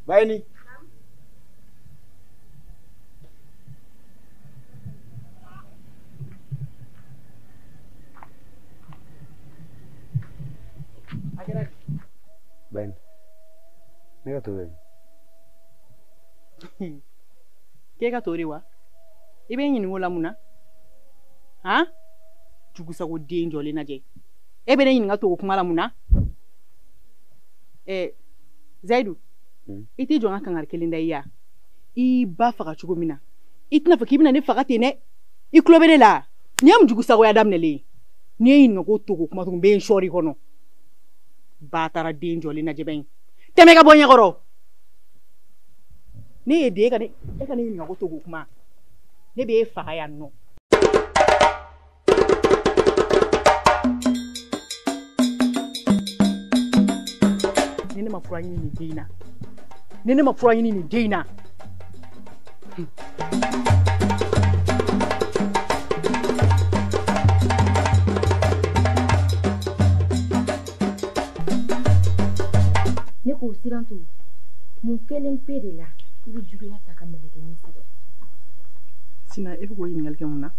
Bayini. Bayini. Ne ka to bɛ min? K'e ka to de wa? I bɛ n ɲininka o la mun na? Han? Jugusago den jɔlen lajɛ. E bɛ ne ɲininka to o kuma la mun na? Zayidu, i t'i jɔ n ka kangari kelen da i ya. I ba faga cogo min na, i tɛna fɔ k'i bɛna ne faga ten dɛ. I tulo bɛ ne la. Nin ye mun jugusagoya daminɛlen ye? N'i ye ɲininka ko to ko kuma tugun, n bɛ n sɔɔri kɔnɔ. Ba taara den jɔlen lajɛ bɛ in. Tɛmɛ ka bɔ ɲɛkɔrɔ. Ne ye den, e ka ne ɲininka ko to ko kuma. Ne b'e faga yan nɔ. Ni ne ma fura ɲini nin den in na. Ni ne ma fura ɲini nin den in na. Ne k'o siran to mun kelen pe de la i bɛ juguya ta ka mɛlɛkɛnin sɛgɛrɛ. Sina, e bɛ k'o ɲininkali kɛ mun na?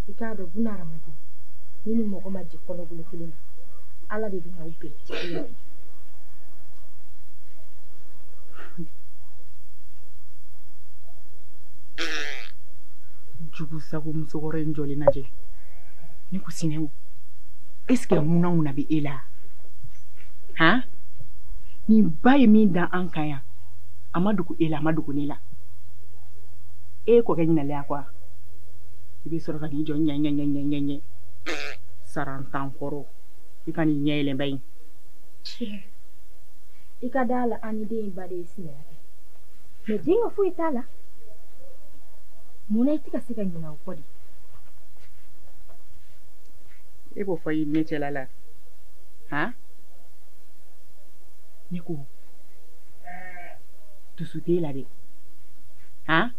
I k'a dɔn buna hadamaden ni ni mɔgɔ ma jɛ kɔnɔbolo kelen na, Ala de bɛna aw bɛn cɛ kelen na. Jugusago musokɔrɔ in jɔlen lajɛ. Ne ko Sinɛw, est ce que ŋuna ŋuna bɛ e la? Han? Nin ba ye min da an kan yan, a ma dogo e la, a ma dogo ne la. E ye kɔkɛ ɲinalen ya kuwa. I bɛ sɔrɔ ka n'i jɔ ɲɛ ɲɛ ɲɛ ɲɛ ɲɛ ɲɛ. Sarantan kɔrɔ. I ka n'i ɲɛ yɛlɛn ba in. I ka d'a la an ni den in ba de ye sinaya kɛ. Mais den ka foyi t'a la. Munna i tɛ ka se ka ɲinɛ o kɔ de? E b'o fɔ i ne cɛla la. Han? Ne ko dusu t'e la dɛ. Han?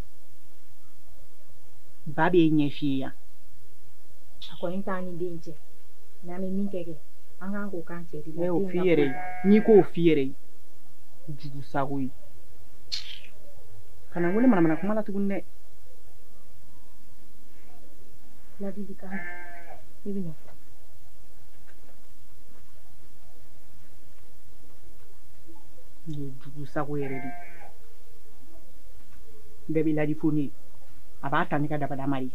Ba b'e ɲɛ f'i ye yan. A kɔni t'an ni den cɛ. N'an bɛ min kɛ an kan k'o k'an cɛ de la. Ne y'o f'i yɛrɛ ye. N'i k'o f'i yɛrɛ ye, jugu sago ye. Kana n wele manamana kuma la tuguni dɛ. Ladilikan ne bɛ na fɔ. Nin ye jugu sago yɛrɛ de ye. Bɛɛ bɛ ladi fo ne ye. A b'a ta ne ka dabada ma de.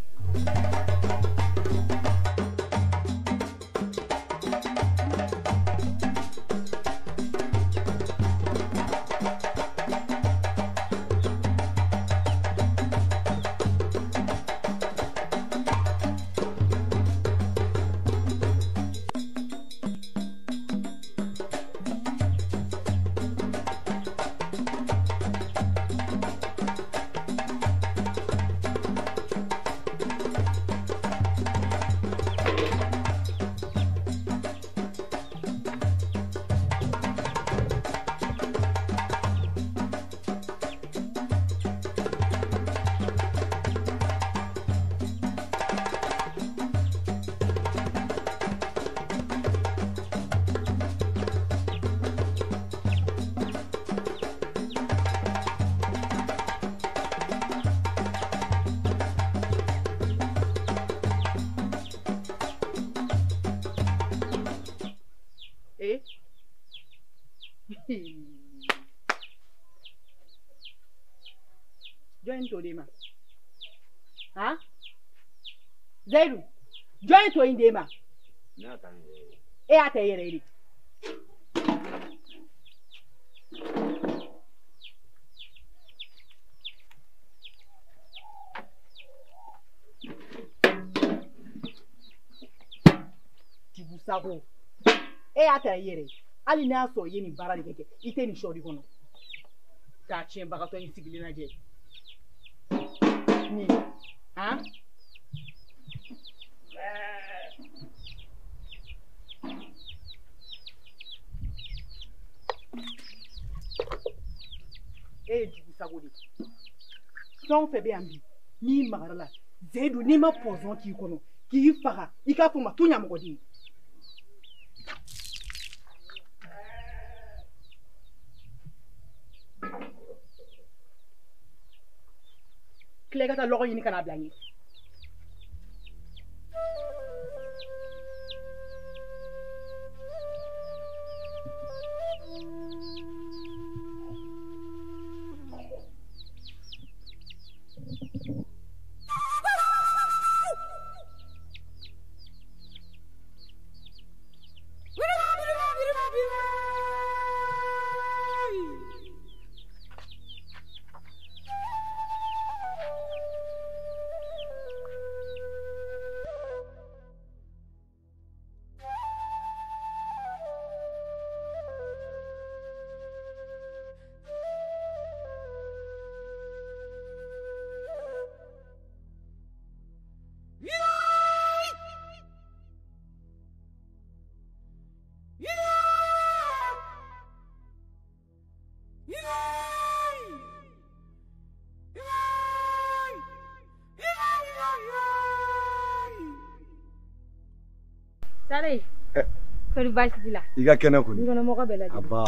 Jɔn to d'e ma? Han? Zayidu, jɔn ye to in d'e ma? Ne y'a ta n yɛrɛ ye. E y'a ta i yɛrɛ ye de. Jugu sago. E y'a ta i yɛrɛ ye. Hali n'a y'a sɔrɔ i ye nin baara de kɛ, i tɛ nin sɔɔri kɔnɔ. K'a tiɲɛbagatɔ in sigilen lajɛ. Nin, han? E ye jugu sago de ye. Fɛn o fɛn bɛ yan bi, n'i magara la, Zeyidu, n'i ma pɔsɔn k'i kɔnɔ, k'i faga, i k'a fɔ n ma tu ɲamɔgɔden. Tila i ka taa lɔgɔ ɲini ka n'a bila n ye. Sare. Kɔri baasi t'i la? I ka kɛnɛ kɔni. Dukɔnɔmɔgɔ bɛɛ lajɛlen. Aba.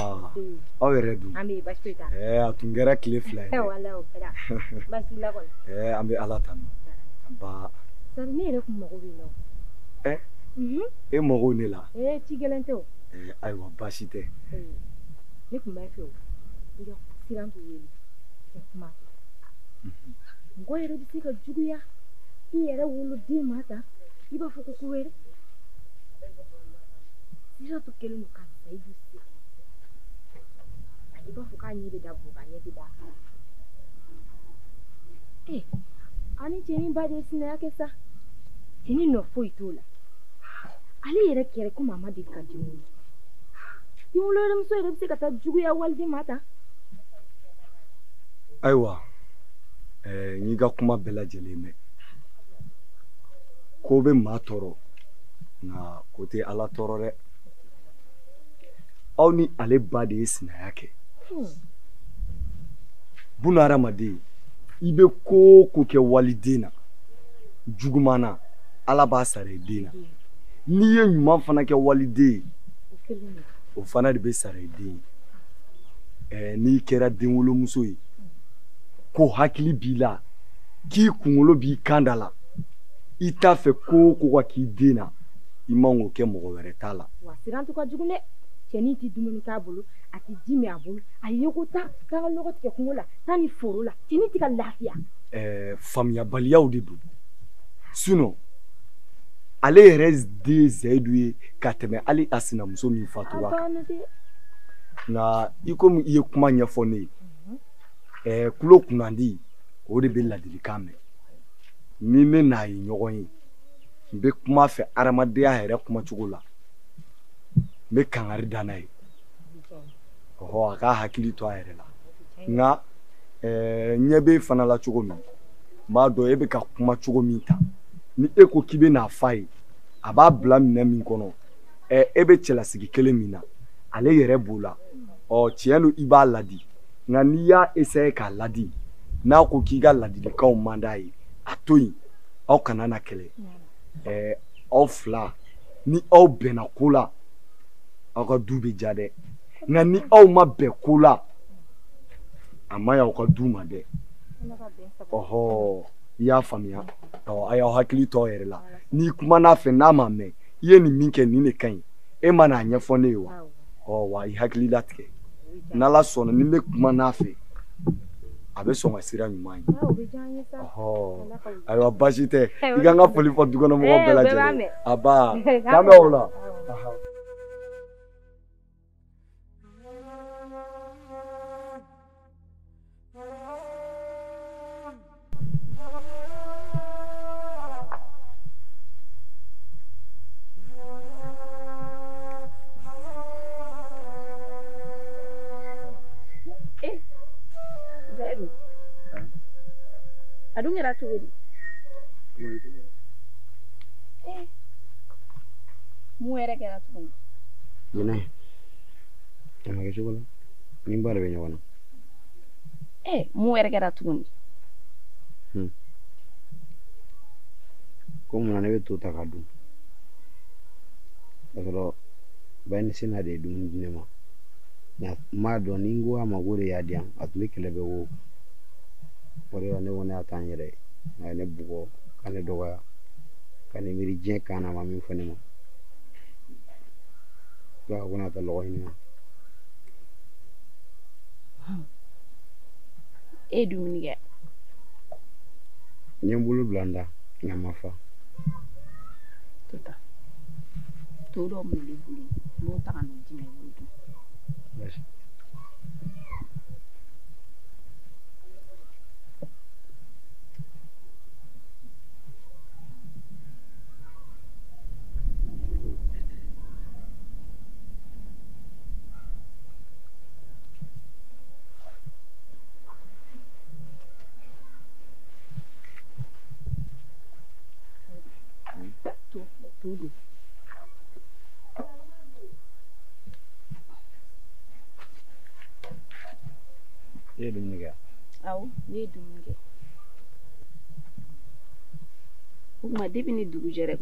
Aw yɛrɛ dun? An bɛ yen, baasi foyi t'an na. A tun kɛra tile 2 ye. Walahi o kɛra. Baasi t'i la kɔni? An bɛ Ala tanu. Aba. Sare, ne yɛrɛ kun mago b'i la o. E mago ne la? Ci gɛlɛn tɛ o. Ayiwa baasi tɛ. Ne kun b'a fɛ o, i ka Sirantu wele i ka kuma a fɛ. Mɔgɔ yɛrɛ bɛ se ka juguya i yɛrɛ woloden ma tan, i b'a fɔ ko ko wɛrɛ. Sirantu kɛlen don ka Zayidu sigi. I b'a fɔ k'a ɲɛ bɛ da bo kan, a ɲɛ tɛ da a kan. Ani cɛnin ba de ye sinaya kɛ sa. Cɛnin nɔ foyi t'o la. Ale yɛrɛ kɛra komi a ma deli ka den wolo. Den wolomuso yɛrɛ bɛ se ka taa juguya waliden ma tan. Ayiwa, n y'i ka kuma bɛɛ lajɛlen mɛn. Ko bɛ maa tɔɔrɔ, nka ko tɛ Ala tɔɔrɔ dɛ. Aw ni ale ba de ye sinaya kɛ. Buna hadamaden, i bɛ ko o ko kɛ waliden na, juguman na, Ala b'a sara i den na. N'i ye ɲuman fana kɛ waliden ye, o fana de bɛ sara i den ye. N'i kɛra denwolomuso ye, ko hakili b'i la, k'i kunkolo b'i kan da la, i t'a fɛ ko o ko ka k'i den na, i man k'o kɛ mɔgɔ wɛrɛ ta la. Wa Sirantu ka jugu dɛ. Cɛnin tɛ dumuni k'a bolo, a tɛ ji min a bolo, a ye ko taa k'an ka lɔgɔ tigɛ kungo la, taa ni foro la, cɛnin tɛ ka lafiya. Faamuyabaliyaw de don. Sinon ale yɛrɛ den ye Zayidu ye ka tɛmɛ hali a sinamuso min fatura kan. Nka i komi i ye kuma ɲɛfɔ ne ye, kulo kunnandi o de bɛ ladilikan mɛn. Ni ne n'a ye ɲɔgɔn ye, n bɛ kuma fɛ adamadenya yɛrɛ kumacogo la, n bɛ kangari da n'a ye. Ɔhɔ, a k'a hakili to a yɛrɛ la. Nka ɲɛ b'e fana la cogo min, n b'a dɔn e bɛ ka kuma cogo min ta, ni e ko k'i bɛ n'a f'a ye, a b'a bila minɛn min kɔnɔ, e bɛ cɛlasigi kelen min na, ale yɛrɛ b'o la. Ɔ tiɲɛ don i b'a ladi, nka n'i y'a essayer k'a ladi, n'a ko k'i ka ladilikanw man d'a ye, a to yen, aw kana na kɛlɛ. Aw fila ni aw bɛnna ko la, aw ka du bɛ ja dɛ. Nka ni aw ma bɛn ko la, a ma ɲi aw ka du ma dɛ. Ɔhɔ, i y'a faamuya. Ɔ a y'aw hakili to aw yɛrɛ la. N'i kumana a fɛ n'a ma mɛn, i ye nin min kɛ nin de ka ɲi, e ma n'a ɲɛfɔ ne ye wa? Ɔ wa i hakili latigɛ. N'Ala sɔnna, ni ne kumana a fɛ, a bɛ sɔn ka sira ɲuman ye. Ɔhɔ, ayiwa baasi tɛ. I ka n ka foli fɔ dukɔnɔmɔgɔw bɛɛ lajɛlen. Aba, k'an bɛn o la. A dun kɛra cogo di? Mun yɛrɛ kɛra tuguni? Jɛnɛ, a ma kɛ cogo la, ni n ba de bɛ ɲɔgɔn na. Mun yɛrɛ kɛra tuguni? Ko munna ne bɛ to ta ka dun? K'a sɔrɔ ba ni Sena de ye dumuni di ne ma. Nka n b'a dɔn ni n ko a ma k'o de y'a di yan, a tun bɛ kɛlɛ bɛɛ wo. O de la ne ko ne y'a taa n yɛrɛ ye. A ye ne bugɔ ka ne dɔgɔya ka ne miiri diɲɛ kan na, a ma min fɔ ne ma. Ko ko ne ka taa lɔgɔ ɲini na. E ye dumuni kɛ? N ye n bolo bila n da nka n ma fa. To ta. To dɔ minɛ ne bolo, n b'o ta ka n'o d'i ma, i b'o dun. Baasi. To dun. E ye dumuni kɛ? Awɔ, ne ye dumuni kɛ. O tuma depuis ni dugu jɛra,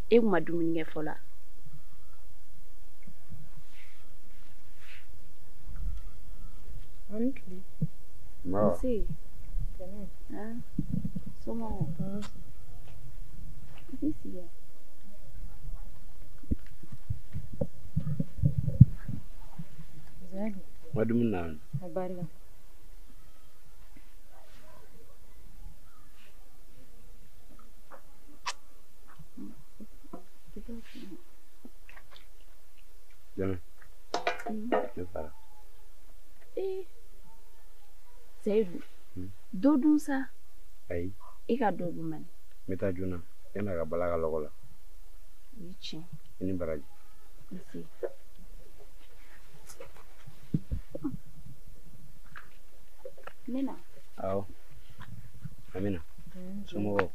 e kun ma dumuni kɛ fɔlɔ? Aw ni tile. Nse. Somɔgɔw? I t'i sigi yan. Zayidu. N ka dumuni na. A barika. Jɛnɛ. Ne fara. Ee Zayidu, dɔ dun sa. Ayi. E ka dɔ dun mani. N bɛ taa joona yan'a ka bala ka lɔgɔ la. O ye tiɲɛ. I ni baraji. Nse. N bɛ na. Awɔ. Amina. Somɔgɔw?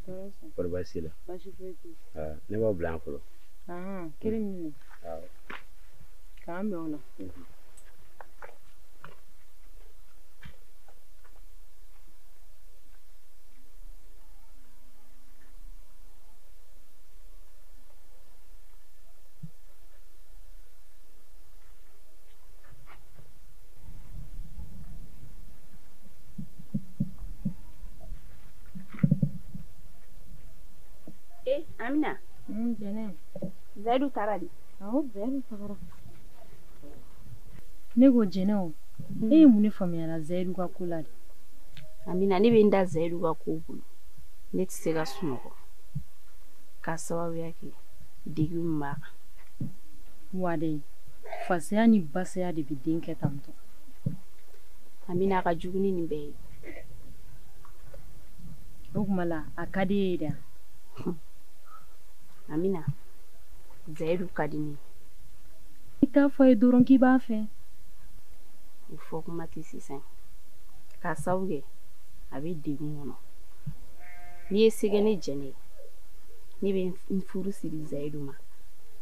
Kɔri baasi t'i la? Baasi foyi tɛ yen. Ne b'aw bila yan fɔlɔ. Kelen min. Awɔ. K'an bɛn o la. Amina. Jɛnɛ. Zayidu taara di? Awɔ, Zayidu tagara. Ne ko Jɛnɛ o, e ye mun de faamuya la Zayidu ka ko la de? Amina, ne bɛ n da Zayidu ka ko bolo. Ne tɛ se ka sunɔgɔ k'a sababuya kɛ degun min b'a kan. Wa de, fasaya ni basaya de bɛ den kɛ tantɔ. Amina, a ka jugu ni nin bɛɛ ye. O tuma la, a ka di e ye dɛ? Amina, Zayidu ka di ne ye. I t'a fɔ a ye dɔrɔn k'i b'a fɛ. O fɔ kuma tɛ sisan. K'a sababu kɛ a bɛ degun kɔnɔ. N'i ye se kɛ ne Jɛnɛ ye, ne bɛ n furu siri Zayidu ma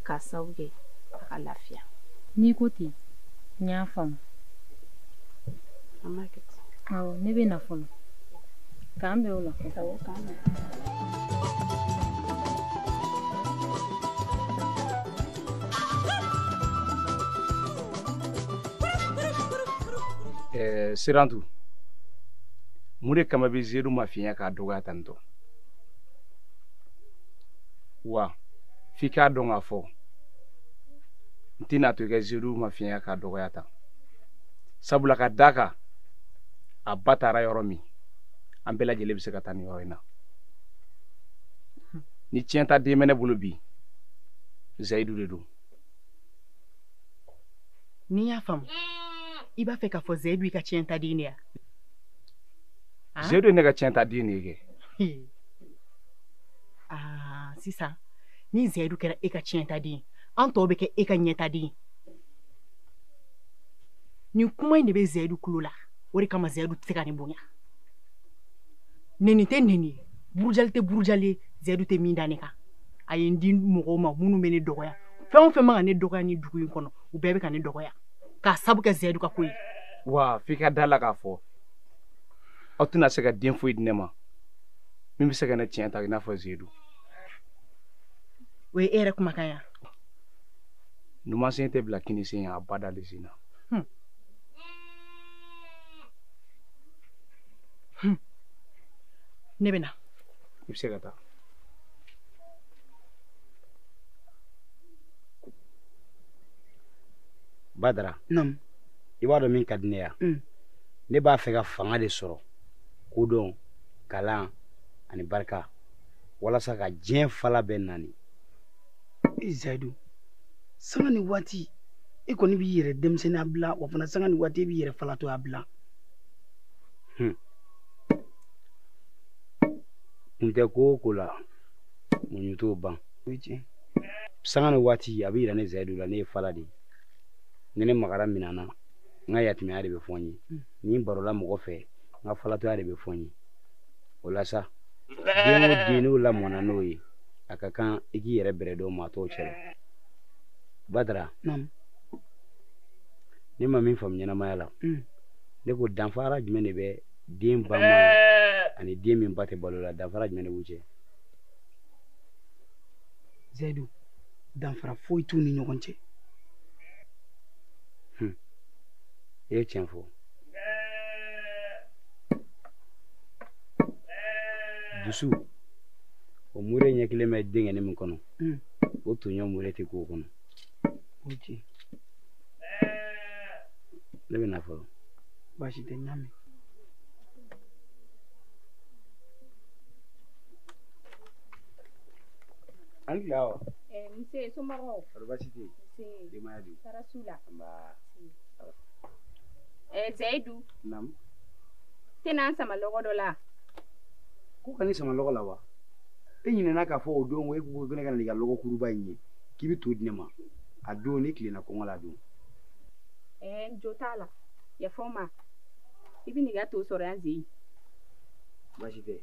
k'a sababu kɛ a ka lafiya. N'i ko ten, n y'a faamu. An b'a kɛ ten. Awɔ, ne bɛ na fɔlɔ. K'an bɛn o la. Awɔ, k'an bɛn. Sirantu, mun de kama bɛ Zedu ma fiɲɛ k'a dɔgɔya tan tɔ? Wa f'i k'a dɔn k'a fɔ n tɛna to i ka Zedu ma fiɲɛ k'a dɔgɔya tan, sabula ka d'a kan a ba taara yɔrɔ min, an bɛɛ lajɛlen bɛ se ka taa nin yɔrɔ in na. Ni tiɲɛ ta den bɛ ne bolo bi, Zayidu de don. N'i y'a faamu, i b'a fɛ k'a fɔ Zayidu y'i ka tiɲɛ ta den de ya? Zayidu ye ne ka tiɲɛ ta den de ye kɛ. Aa, sisan ni Zayidu kɛra e ka tiɲɛ ta den ye, an tɔw bɛ kɛ e ka ɲɛta den ye. Nin kuma in de bɛ Zayidu kulo la, o de kama Zayidu tɛ se ka nin bonya. Neni tɛ neni ye, burujali tɛ burujali ye, Zayidu tɛ min da ne kan. A ye n di mɔgɔw ma minnu bɛ ne dɔgɔya. Fɛn o fɛn man ka ne dɔgɔya nin dugu in kɔnɔ, u bɛɛ bɛ ka ne dɔgɔya. K'a sabu kɛ Zayidu ka ko ye. Wa f'i ka da la k'a fɔ aw tɛna se ka den foyi di ne ma min bɛ se ka ne tiɲɛ ta i n'a fɔ Zayidu. O ye e yɛrɛ kumakan ye. Numansen tɛ bila kinisen ye a ba dalen sen na. Ne bɛ na. I bɛ se ka taa. Badara. Naamu. I b'a dɔn min ka di ne ya. Ne b'a fɛ ka fanga de sɔrɔ, kodɔn, kalan ani barika, walasa ka diɲɛ fala bɛɛ nani. E Zayidu, sanga ni waati e kɔni b'i yɛrɛ denmisɛnninya bila, wa fana sanga ni waati e b'i yɛrɛ falatɔya bila. Kun tɛ ko o ko la, muɲu t'o ban. O ye tiɲɛ. Sanga ni waati a bɛ yira ne Zayidu la ne ye fala de ye. Ni ne magara minan na, n ka yatimaya de bɛ fɔ n ye. Ni n barola mɔgɔ fɛ, n ka falatɔya de bɛ fɔ n ye. O la sa, den o den n'o lamɔna n'o ye, a ka kan i k'i yɛrɛ bɛrɛ dɔn maa tɔw cɛ la. Badara. Naamu. Ne ma min faamu ɲɛnamaya la. Ne ko danfara jumɛn de bɛ den ba ma ani den min ba tɛ balo la, danfara jumɛn de b'u cɛ? Zayidu, danfara foyi t'u ni ɲɔgɔn cɛ. I ye tiɲɛ fɔ. Dusu, o mure ɲɛ kelen bɛ denkɛnin min kɔnɔ, o tɔɲɔ mure tɛ k'o kɔnɔ. O ye tiɲɛ. Ne bɛ na fɔlɔ. Baasi tɛ, n y'a mɛn. An tila wa? Nse, somɔgɔw? Kɔri baasi tɛ yen? Nse. Denbaya dun? Tɔɔrɔ s'u la. Nba. Zayidu. Naamu. Tɛna an sama lɔgɔ dɔ la. Ko ka ne sama lɔgɔ la wa? E ɲinɛna k'a fɔ o don e ko ko ne ka na n'i ka lɔgɔ kuruba in ye k'i bɛ to di ne ma. A don ne tilenna kɔngɔ la a don. N jo t'a la. Yafa n ma. I bɛ n'i ka to sɔrɔ yan Zeyi. Baasi tɛ.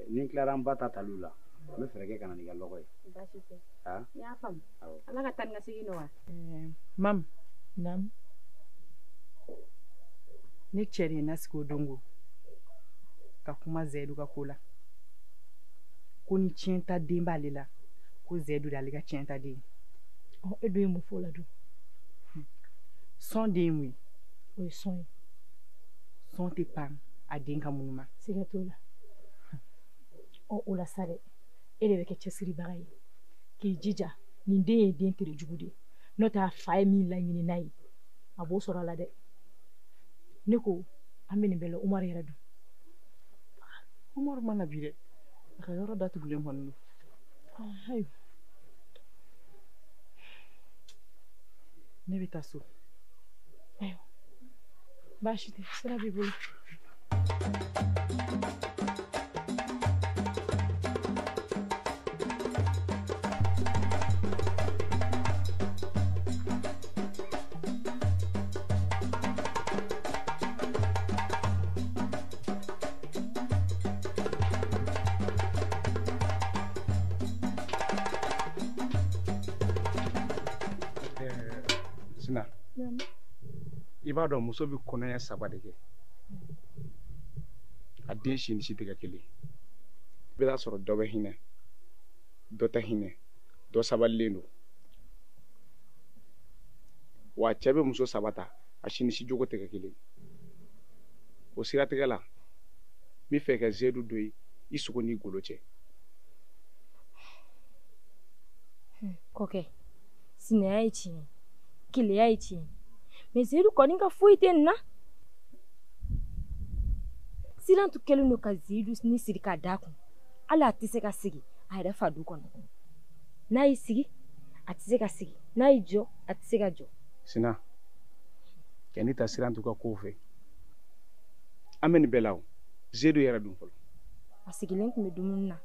Ni n tilara n ba ta taliw la, n bɛ fɛɛrɛ kɛ ka na n'i ka lɔgɔ ye. Baasi tɛ. N y'a faamu. Awɔ. Ala ka taa ni ka segin nɔgɔya. Mamu. Naamu. Ne cɛ de ye n lasigi o don ko ka kuma Zayidu ka ko la. Ko ni tiɲɛ ta den b'ale la, ko Zayidu de y'ale ka tiɲɛ ta den ye. Ɔ, e dun ye mun fɔ o la dun? Sɔn den ye mun ye? O ye sɔn ye. Sɔn tɛ pan a den ka munu ma. Siga t'o la. Ɔ, o la sa dɛ, e de bɛ kɛ cɛsiribaga ye k'i jija nin den ye den tere jugu de ye, n'o tɛ a fa ye min laɲini n'a ye, a b'o sɔrɔ a la dɛ. Ne ko an bɛ nin bɛɛ la, Umaru yɛrɛ dun? Umaru ma na bi dɛ, a ka yɔrɔ datugulen kɔni don. Ayiwa. Ne bɛ taa so. Ayiwa, baasi tɛ, sira b'i bolo. Sina, i b'a dɔn muso bɛ kɔnɔɲɛ 3 de kɛ. A den si ni si tɛ kɛ kelen. I bɛ taa sɔrɔ dɔ bɛ hinɛ, dɔ tɛ hinɛ, dɔ sabalilen don. Wa cɛ bɛ muso 3 ta, a si ni si jogo tɛ kɛ kelen. O siratigɛ la, n bɛ fɛ ka Zeyidu don i sogo n'i golo cɛ. Kɔkɛ, sinaya ye tiɲɛ ye, keleya ye tiɲɛ ye, mɛ Zeyidu kɔni ka foyi tɛ nin na. Siran tun kɛlen don ka Zeyidu ni siri k'a d'a kun. Hali a tɛ se ka sigi a yɛrɛ fa du kɔnɔ. N'a y'i sigi, a tɛ se ka sigi. N'a y'i jɔ, a tɛ se ka jɔ. Sina, yanni ta siran t'u ka kow fɛ. An bɛ nin bɛɛ la o, Zeyidu yɛrɛ dun fɔlɔ. A sigilen tun bɛ dumuni na.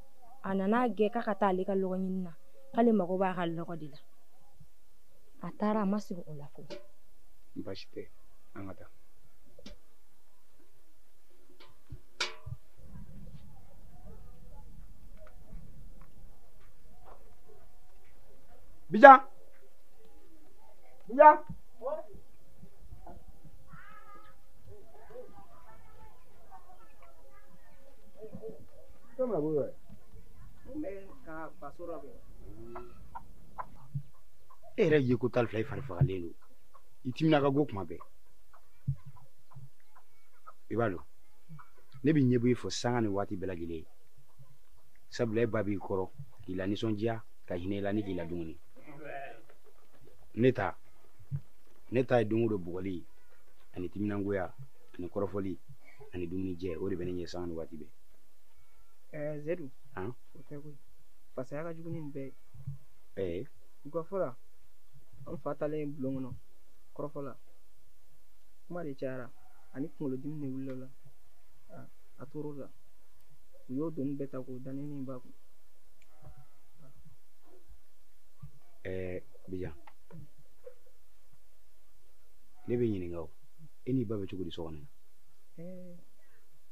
A nana gɛn k'a ka taa ale ka lɔgɔ ɲini na. K'ale mago b'a ka lɔgɔ de la. A taara, a ma segin o la fɔlɔ. Baasi tɛ, an ka taa. Bijan! Bijan! E yɛrɛ ye ko 12 i fari fagalen don. I timina ka go kuma bɛɛ. I b'a dɔn, Ne b'i ɲɛbɔ i fɔ sanga ni waati bɛɛ lajɛlen. Sabula e ba b'i kɔrɔ k'i la nisɔndiya ka hinɛ i la ni k'i la dumuni. Ne ta ye don o don bugɔli ani timinangoya ani kɔrɔfɔli ani dumunijɛ, o de bɛ ne ɲɛ sanga ni waati bɛɛ. Zedu. Han? O tɛ koyi. Fasaya ka jugu ni nin bɛɛ ye. U ka fɔ la, an fa talen bulon kɔnɔ kɔrɔfɔ la, kuma de cayara ani kunkolodimi de wulila o la. A tor'o la, u y'o doni bɛɛ ta k'o da ne ni ba kun. Bijan, ne bɛ ɲininka o, e n'i ba bɛ cogo di so kɔnɔ?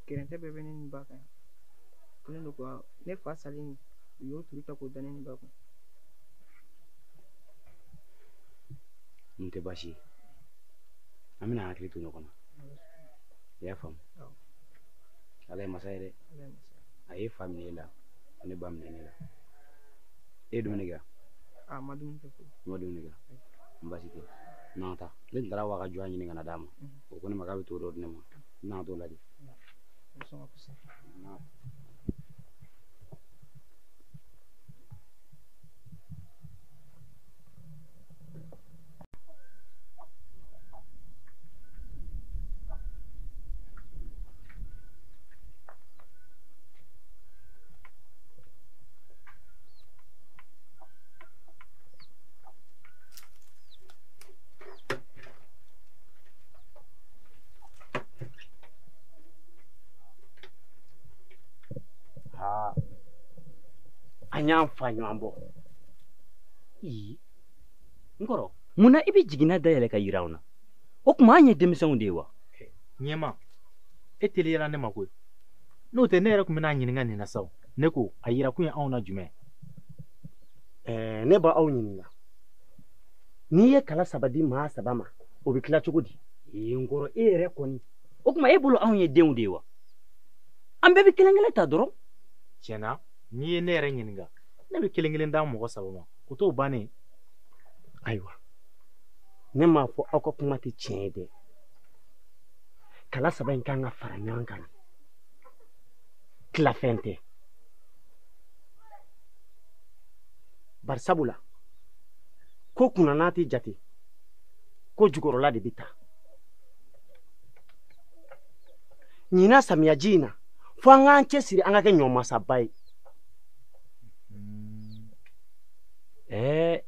Gɛrɛntɛ bɛɛ bɛ ne ni ba kan. Kelen don quoi, ne fa salen u y'o turu ta k'o da ne ni ba kun. Nin tɛ baasi ye, an bɛna hakili to ɲɔgɔn na. I y'a faamu? Ala ye masa ye dɛ. A ye fa minɛ e la, ne ba minɛ ne la. E ye dumuni kɛ? A ma dumuni kɛ fɔlɔ. I ma dumuni kɛ? N baasi tɛ. N'an taa, ne tun taara wa ka jɔn ɲini ka na d'a ma. O ko ne ma k'a bɛ to dɔ di ne ma. N'an t'o lajɛ. An y'an fa ɲɔgɔn bɔ. Ii, n kɔrɔ, munna i bɛ jiginna dayɛlɛ ka yira anw na? O tuma an ye denmisɛnw de ye wa? Ɲɛma, e teliyara ne ma koyi. N'o tɛ ne yɛrɛ tun bɛna ɲininka nin na sa o. Ne ko a yira kun ye anw na jumɛn? Ne b'aw ɲininka. N'i ye kala saba di maa saba ma, o bɛ tila cogo di? Ee, n kɔrɔ, e yɛrɛ kɔni. O tuma e bolo anw ye denw de ye wa? An bɛɛ bɛ kelen kelen ta dɔrɔn. Tiɲɛna, n'i ye ne yɛrɛ ɲininka, ne bɛ kelen kelen d'an mɔgɔ saba ma, o t'o bannen. Ayiwa, ne m'a fɔ aw ka kuma tɛ tiɲɛ ye dɛ. Kala saba in kan ka fara ɲɔgɔn kan. Tilafɛn tɛ. Bari sabula, ko kunnana tɛ jate, ko jukɔrɔla de bɛ taa. Ɲinan samiyaji in na, fo an k'an cɛsiri an ka kɛ ɲɔmasaba ye.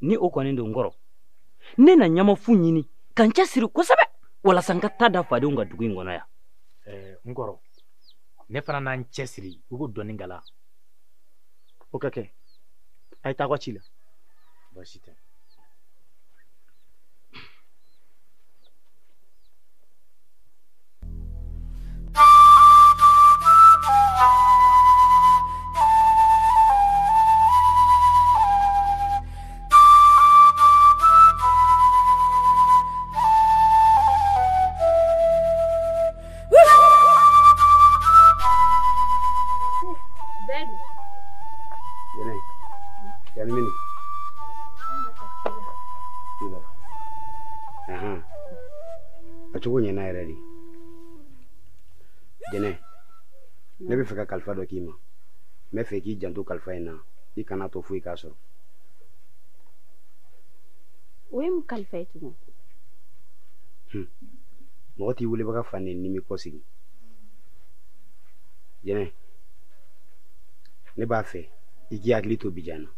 Ni o kɔni don n kɔrɔ, ne na ɲamafu ɲini ka n cɛsiri kosɛbɛ walasa n ka taa da fadenw ka dugu in kɔnɔ yan. N kɔrɔ, ne fana n'an cɛsiri i ko dɔnni gala. O ka kɛ, a ye taa ka ci la. Baasi tɛ. A cogo ɲɛna yɛrɛ de. Jɛnɛ, ne bɛ fɛ ka kalifa dɔ k'i ma. N bɛ fɛ k'i janto kalifa in na, i kana to foyi k'a sɔrɔ. O ye mun kalifa ye tugun? Mɔgɔ t'i welebaga fa neni n'i m'i kɔ sigi. Jɛnɛ, ne b'a fɛ i k'i hakili to Bijan na.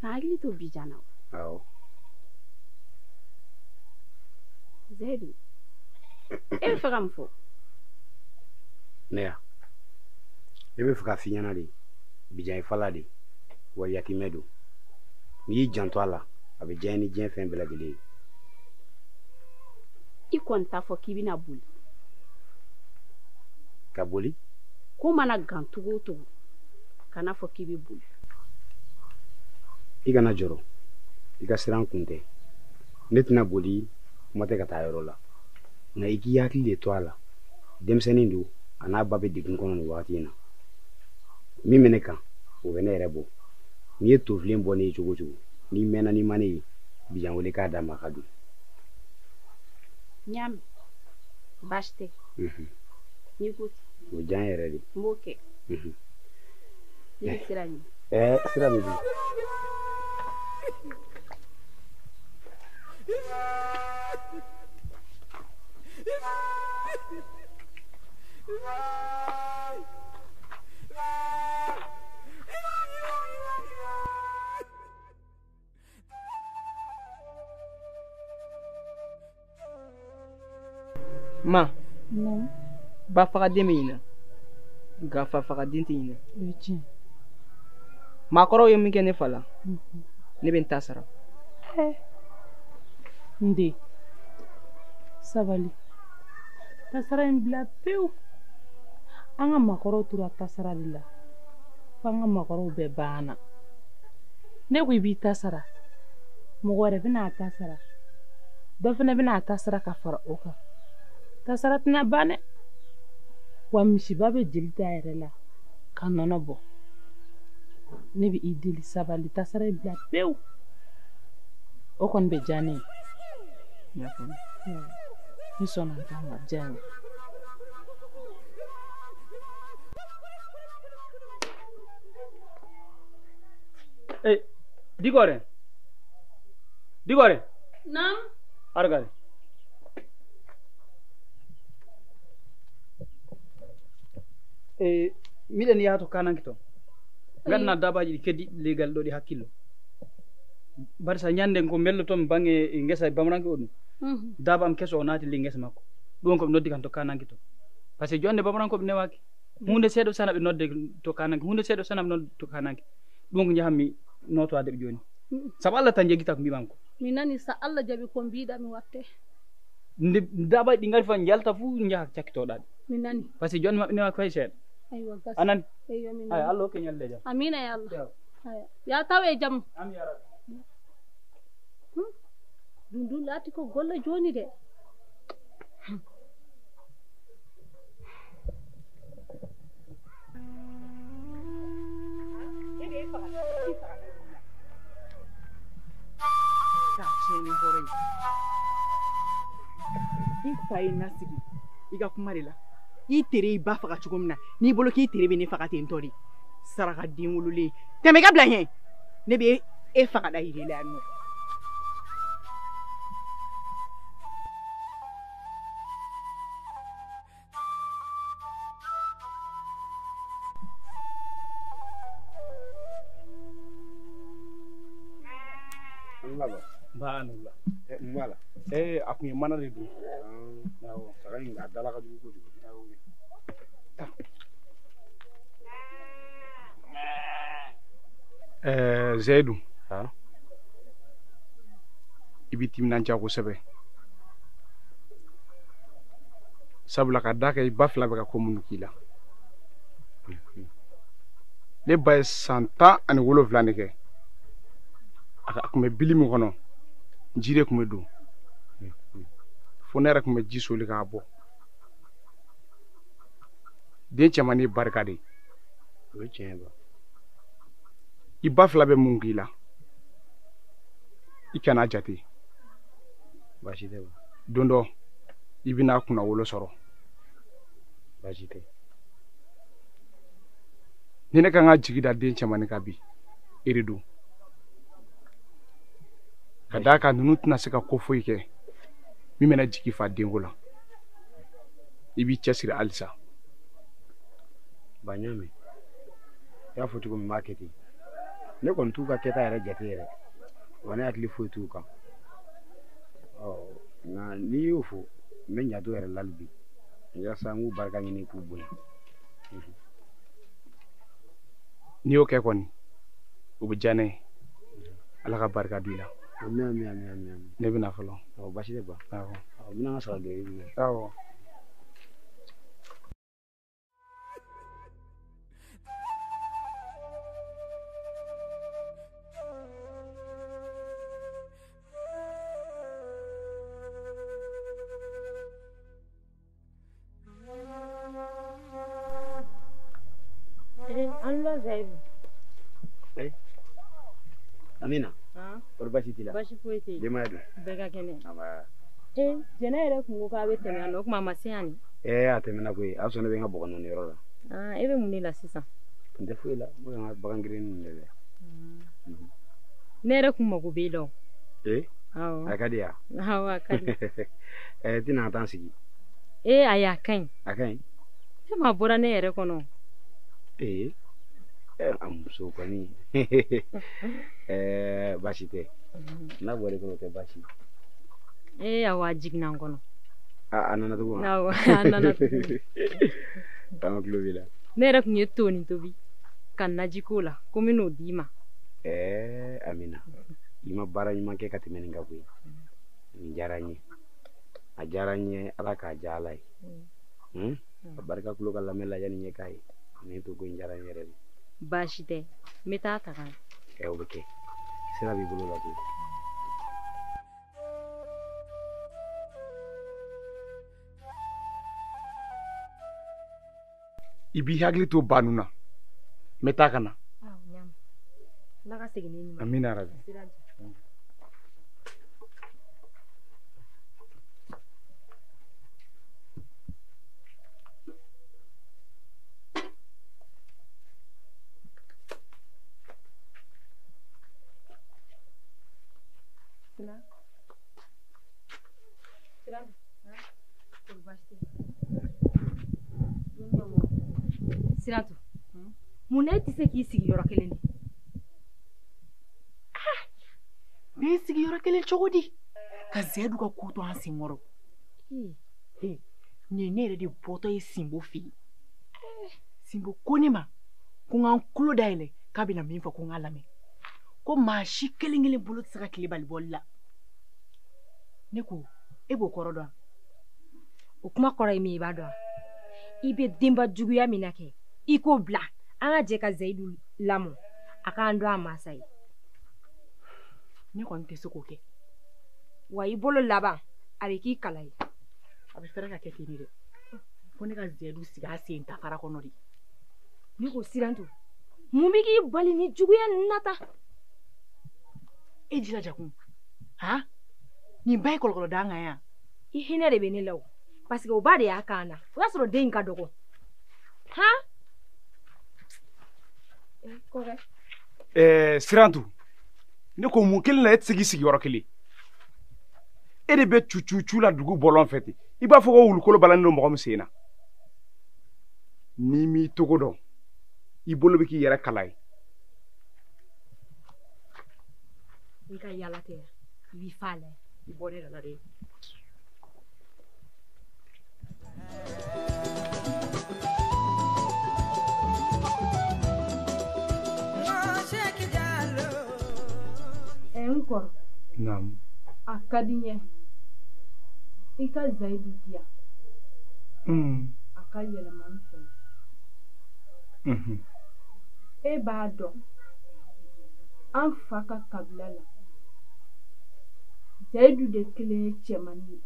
Ka hakili to Bijan na? Awɔ. Zedu, e bɛ fɛ ka mun fɔ? Ne ya, ne bɛ fɛ k'a f'i ɲɛna de, Bijan ye fala de, wa yatimɛ don. N'i y'i janto a la, a bɛ diya ni diɲɛ fɛn bɛɛ lajɛlen ye. I kɔni t'a fɔ k'i bɛna boli. Ka boli? Ko mana gan cogo o cogo, kana fɔ k'i bɛ boli. I kana jɔrɔ, i ka siran kun tɛ. Ne tɛna boli, kuma tɛ ka taa yɔrɔ la. Nka i k'i hakili de to a la. Denmisɛnnin don, a n'a ba bɛ degun kɔnɔ nin wagati in na. Min bɛ ne kan, o bɛ ne yɛrɛ bɔ. N'i ye tofilen bɔ ne ye cogo o cogo, n'i mɛnna n'i ma ne ye, Bijan wele k'a d'a ma ka dun. N y'a mɛn, baasi tɛ. N'i ko ten. O diya n yɛrɛ de. N b'o kɛ. Ne bɛ sira ɲini. Sira bɛ di. Ma, Non. ba fagaden bɛ ɲinɛ nka fa fagaden tɛ ɲinɛ. O ye tiɲɛ. Maakɔrɔw ye min kɛ ne fa la, ne bɛ n ta sara. N den, sabali. Tasara in bila pewu. An ka maakɔrɔw tora tasara de la. Fo an ka maakɔrɔw bɛɛ banna. Ne ko i b'i ta sara. Mɔgɔ wɛrɛ bɛna a ta sara. Dɔ fana bɛna a ta sara ka fara o kan. Tasara tɛna ban dɛ. Wa misiba bɛ jeli ta yɛrɛ la ka nɔnɔ bɔ. Ne bɛ i deli sabali tasara in bila pewu. O kɔni bɛ diya ne ye. N y'a faamu. Ni sɔnna n ta ma a bɛ diya n ye. Dikore. Dikore. Naam. Argare. Miɗen yaha to kananke toon ganna dabaji ɗi keddi legal ɗo ɗi hakkillo bari sa ñanden ko bellotomi bange ngesa bamaranke o ɗum daba am keso o naati ley ngesa makko ɗum koɓe noddi kam to kananke to par ce que jonde bamarankoɓe newaki hunde seeɗa sana ɓe nodde to kananke hunde seeɗa sana ɓe nodde to kananke ɗum ko jahanmi notowade ɓe joni saabu Allah tan jeguita ko mbimami ko mi nani sa Allah jaɓi ko mbiɗa mi watte nde dabaji ɗi gari fa jalta fuu jaaha cakkitoɗaɗe mi nani par ce que jonde mabɓe newaki fay seeɗa aywa gas anani eyyo mi ay nani Allah hokke ñalde jam amina ya Allah Yaw. aya ya taw e jam Amin ya rabbi. Ɗum ɗum laati ko golle joni de. K'a tiɲɛ ni hɔrɔn ye. I fa ye n lasigi i ka kuma de la. I tere i ba faga cogo min na n'i bolo k'i tere bɛ ne faga ten tɔ de saraka den wololen tɛmɛ i ka bila ɲɛ ne bɛ e faga da yir'i la yan nɔ. Ba anula. Mun b'a la? A kun ye mana de dun. Awɔ. Saga in a dala ka jugu kojugu. Awɔ. Zayidu. I b'i timinandiya kosɛbɛ. Sabula ka d'a kan i ba fila bɛ ka ko minnu k'i la. Ne ba ye san 17 de kɛ. A kun bɛ bili min kɔnɔ, ji de kun bɛ don. Fo ne yɛrɛ kun bɛ ji soli k'a bɔ. Den cɛmannin ye barika de ye. O ye tiɲɛ ye ba. I ba fila bɛ mun k'i la, i kana jate. Baasi tɛ ba. Don dɔ i bɛna kunnawolo sɔrɔ. Baasi tɛ. Ni ne ka kan ka jigi da den cɛmannin kan bi, e de don. Ka d'a kan ninnu tɛna se ka ko foyi kɛ min bɛna jigi fa denko la. I b'i cɛsiri halisa. Ba n y'a mɛn. I y'a fɔ cogo min n b'a kɛ ten. Ne kɔni t'u ka kɛta yɛrɛ jate yɛrɛ. Wa ne hakili foyi t'u kan. Ɔ nka n'i y'o fɔ n bɛ ɲa dɔw yɛrɛ la hali bi. Yaasa n k'u barika ɲini k'u bonya. N'i y'o kɛ kɔni, o bɛ diya ne ye. Ala ka barika don i la. Ami ami ami ami ami. Ne bɛ na fɔlɔ. Awɔ baasi tɛ ba. Awɔ. Awɔ n bɛna n ka saga gɛrɛ minɛ. Awɔ. An la Zayidu. Amina. Kɔri baasi t'i la? Baasi foyi tɛ yen. Denbaya dun? Bɛɛ ka kɛnɛ. Nba. Jɛnɛ yɛrɛ kun ko k'a bɛ tɛmɛ yan nɔ, o tuma a ma se yan nin. A tɛmɛna koyi. A sɔn ne bɛ n ka bɔgɔ nɔni yɔrɔ la. E bɛ mun de la sisan? N tɛ foyi la, n bɛ ka n ka bagan geren ninnu de lajɛ. Ne yɛrɛ kun mago b'e la o. Awɔ. A ka di yan? Awɔ, a ka di. Tɛna an t'an sigi. Ayi, a ka ɲi. A ka ɲi? Fɛn ma bɔra ne yɛrɛ kɔnɔ. A muso kɔni. Baasi tɛ. N'a bɔra i kɔnɔ o tɛ baasi ye. Awɔ, a jiginna n kɔnɔ. A nana tugun wa? Awɔ, a nana tugun. An tulo b'i la. Ne yɛrɛ tun ye toni tobi ka naji k'o la ko n bɛn'o d'i ma. Amina, i ma baara ɲuman kɛ ka tɛmɛ nin kan koyi. Nin diyara n ye. A diyara n ye, Ala k'a diya Ala ye. A barika tulo ka lamɛn la yanni ɲɛ k'a ye. Nin to ko in diyara n yɛrɛ de. Baasi tɛ, n bɛ taa ta ka na. O bɛ kɛ. Sira b'i bolo la koyi. I b'i hakili to ba ninnu na. N bɛ taa ka na. Ala ka segin n'i ɲuman. Amina yarabi. Siratu, mun na e tɛ se k'i sigi yɔrɔ kelen de? Ne ye sigi yɔrɔ kelen cogo di? Ka Zedu ka ko to an senkɔrɔ. Nin ye ne yɛrɛ de bɔtɔ ye Sinbo fɛ yen. Sinbo ko ne ma ko n ka n tulo dayɛlɛ k'a bɛna min fɔ ko n k'a lamɛn. Ko maa si kelen kelen bolo tɛ se ka tile bali bɔli la. Ne ko e b'o kɔrɔ dɔn wa? O kuma kɔrɔ ye min ye i b'a dɔn wa? I bɛ denba juguya min na kɛ, i k'o bila. An ka jɛ ka Zeyidu lamɔ, a k'an dɔn a mansa ye. Ne kɔni tɛ se k'o kɛ. Wa i bolo laban a bɛ k'i kala ye. A bɛ fɛrɛ ka kɛ ten de dɛ. Fo ne ka Zeyidu sigi a sen tafara kɔnɔ de. Ne ko Sirantu, mun bɛ k'i bali ni juguya ninnu na tan? E jilaja kun, han? Nin ba ye kɔlɔlɔ d'an kan yan. I hinɛ de bɛ ne la o. Parce que o ba de y'a k'an na. O y'a sɔrɔ den in ka dɔgɔ. Han? Kɔkɛ. Sirantu, ne ko mun kelen na e tɛ se k'i sigi yɔrɔ kelen? E de bɛ cucucu la dugu bɔlɔn fɛ ten. I b'a fɔ ko wulukolo balalen don mɔgɔ min sen na. N'i m'i togo dɔn, i bolo bɛ k'i yɛrɛ kala ye. I ka yala tɛ yan, i b'i fa la. I bɔ ne la dɛ. N kɔrɔ. Naamu. A ka di n ye i ka Zeyidu di yan. A ka yɛlɛma n fɛ. E b'a dɔn an fa ka kabila la Zeyidu de kelen ye cɛmannin ye.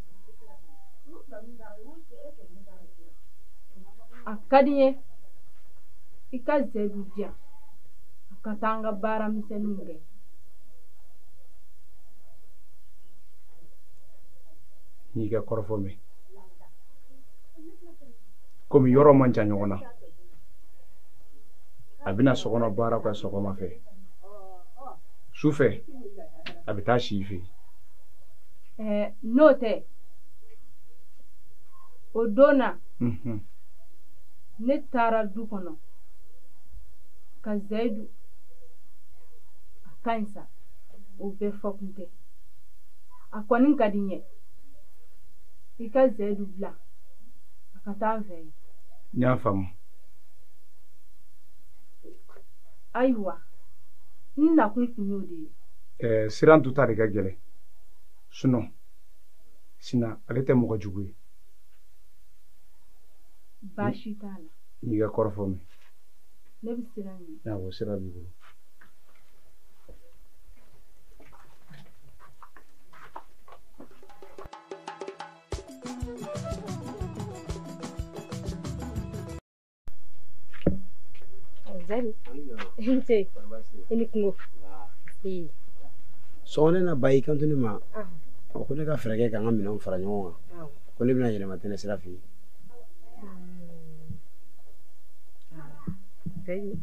A ka di n ye i ka Zeyidu di yan a ka taa an ka baara misɛnninw kɛ. N'i ka kɔrɔfɔ mɛn, komi yɔrɔ man jan ɲɔgɔn na, a bɛna sokɔnɔ baara kɛ sɔgɔma fɛ, su fɛ a bɛ taa si i fɛ yen. N'o tɛ, o don na ne taara du kɔnɔ ka Zeyidu, a ka ɲi sa, o bɛɛ fɔ kun tɛ. A kɔni ka di n ye i ka Zeyidu bila a ka taa an fɛ yen. N y'a faamu. Ayiwa, n nakun tun y'o de ye. Sirantu ta de ka gɛlɛn. Sinon, Sina ale tɛ mɔgɔ jugu ye. Baasi t'a la. N'i ka kɔrɔfɔ mɛn. Ne bɛ sira ɲini. Awɔ, sira b'i bolo. Zayidu, i ce, i ni kungo. Sɔgɔma ne na ba y'i kanto ne ma, ko ne ka fɛɛrɛ kɛ k'an ka minɛnw fara ɲɔgɔn kan, ko ne bɛna yɛlɛma tɛnɛ sira fɛ yen. Zayidu,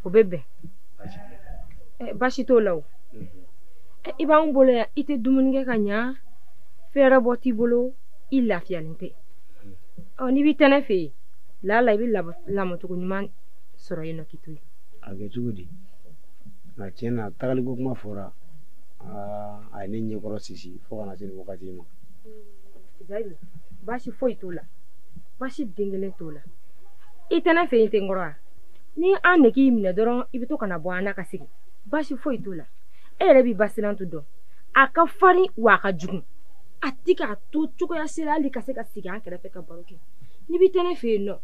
o bɛ bɛn. Baasi t'o la o. I b'anw bolo yan, i tɛ dumuni kɛ ka ɲa, fɛɛrɛ bɔ t'i bolo, i lafiyalen tɛ. Ɔ n'i b'i tɛnɛ fɛ yen, lala i bɛ lamɔcogo ɲuman sɔrɔ yen nɔ k'i to yen. A kɛ cogo di? Nka tiɲɛ na tagaliko kuma fɔra, a ye ne ɲɛkɔrɔ sisi fo ka na se nin wagati ma. Zayidu, baasi foyi t'o la, baasi den kelen t'o la. I tɛnɛ fɛ yen ten kɔrɔ wa? Ni an nege y'i minɛ dɔrɔn, i bɛ to ka na bɔ an na ka segin. Baasi foyi t'o la. E yɛrɛ b'i basilan to dɔn. A ka farin wa a ka jugu. A ti k'a to cogoya si la hali ka se ka sigi an kɛrɛfɛ ka baro kɛ. N'i b'i tɛnɛ fɛ yen nɔ,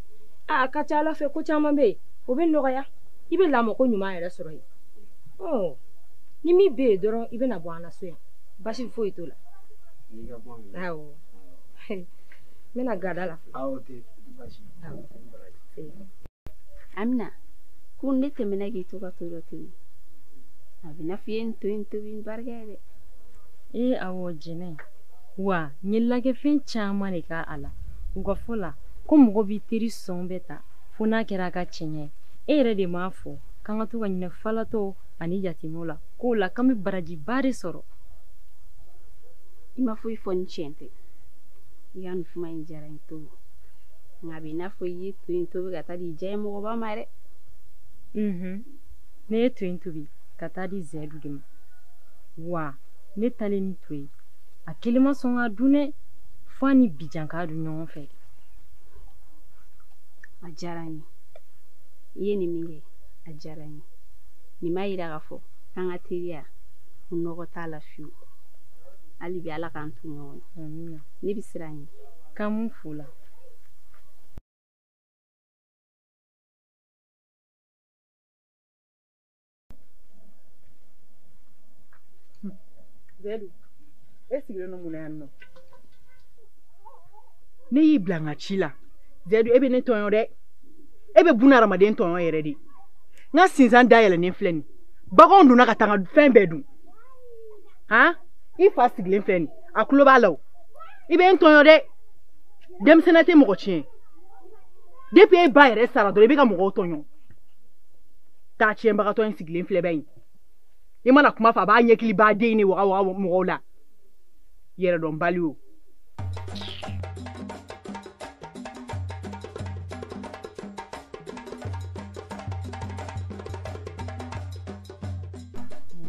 a ka ca Ala fɛ ko caman bɛ yen, o bɛ nɔgɔya. I bɛ lamɔko ɲuman yɛrɛ sɔrɔ yen. Ɔ ni min bɛ yen dɔrɔn, i bɛna bɔ an na so yan. Baasi foyi t'o la. Awɔ. N bɛna gada la. Awɔ, tɛ baasi. Awɔ. Amina, ko ne tɛmɛna k'i to ka to dɔ tobi. A bɛ n'a fɔ i ye nin to in tobi ni barika ye dɛ. Ee awɔ Jɛnɛ, wa n ye lajɛfɛn caman de k'a la. U ka fɔ la ko mɔgɔ b'i teri sɔn bɛɛ ta fo n'a kɛra a ka tiɲɛ ye. E yɛrɛ de m'a fɔ k'an ka to ka ɲinɛ falatɔ ani yatimɛw la, k'o la k'an bɛ barajiba de sɔrɔ. I ma foyi fɔ ni tiɲɛ tɛ. I ka nin kuma in diyara n ye togo. Nka a bɛ i n'a fɔ i ye to in tobi ka taa di diya mɔgɔba ma dɛ. Ne ye to in tobi ka taa di Zayidu de ma. Wa ne talen ni to ye, a kelen ma sɔn k'a dun dɛ, fo a ni Bijan k'a dun ɲɔgɔn fɛ. A diyara n ye. I ye nin min kɛ, a diyara n ye. Nin b'a yira k'a fɔ k'an ka teriya ko nɔgɔ t'a la fiyewu. Hali bi Ala k'an to ɲɔgɔn ye. Amina. Ne bɛ siran ɲɛ. K'an m'u fo la. Zayidu, e sigilen don mun na yan nɔ? Ne y'i bila n ka ci la. Zayidu, e bɛ ne tɔɲɔ dɛ. E bɛ buna hadamaden tɔɲɔ yɛrɛ de. N ka sinzan dayɛlɛnnen filɛ nin. Baganw donna ka taa n ka fɛn bɛɛ dun. Han? I fa sigilen filɛ nin. A tulo b'a la o. I bɛ n tɔɲɔ dɛ. Denmisɛnninya tɛ mɔgɔ tiɲɛ. Depuis e ba yɛrɛ sara dɔrɔn, i bɛ ka mɔgɔw tɔɲɔ. Taa tiɲɛbagatɔ in sigilen filɛ bɛ yen. I mana kuma fɔ a b'a ɲɛkili ba den ni waga waga mɔgɔw la. Yɛrɛdɔnbali o.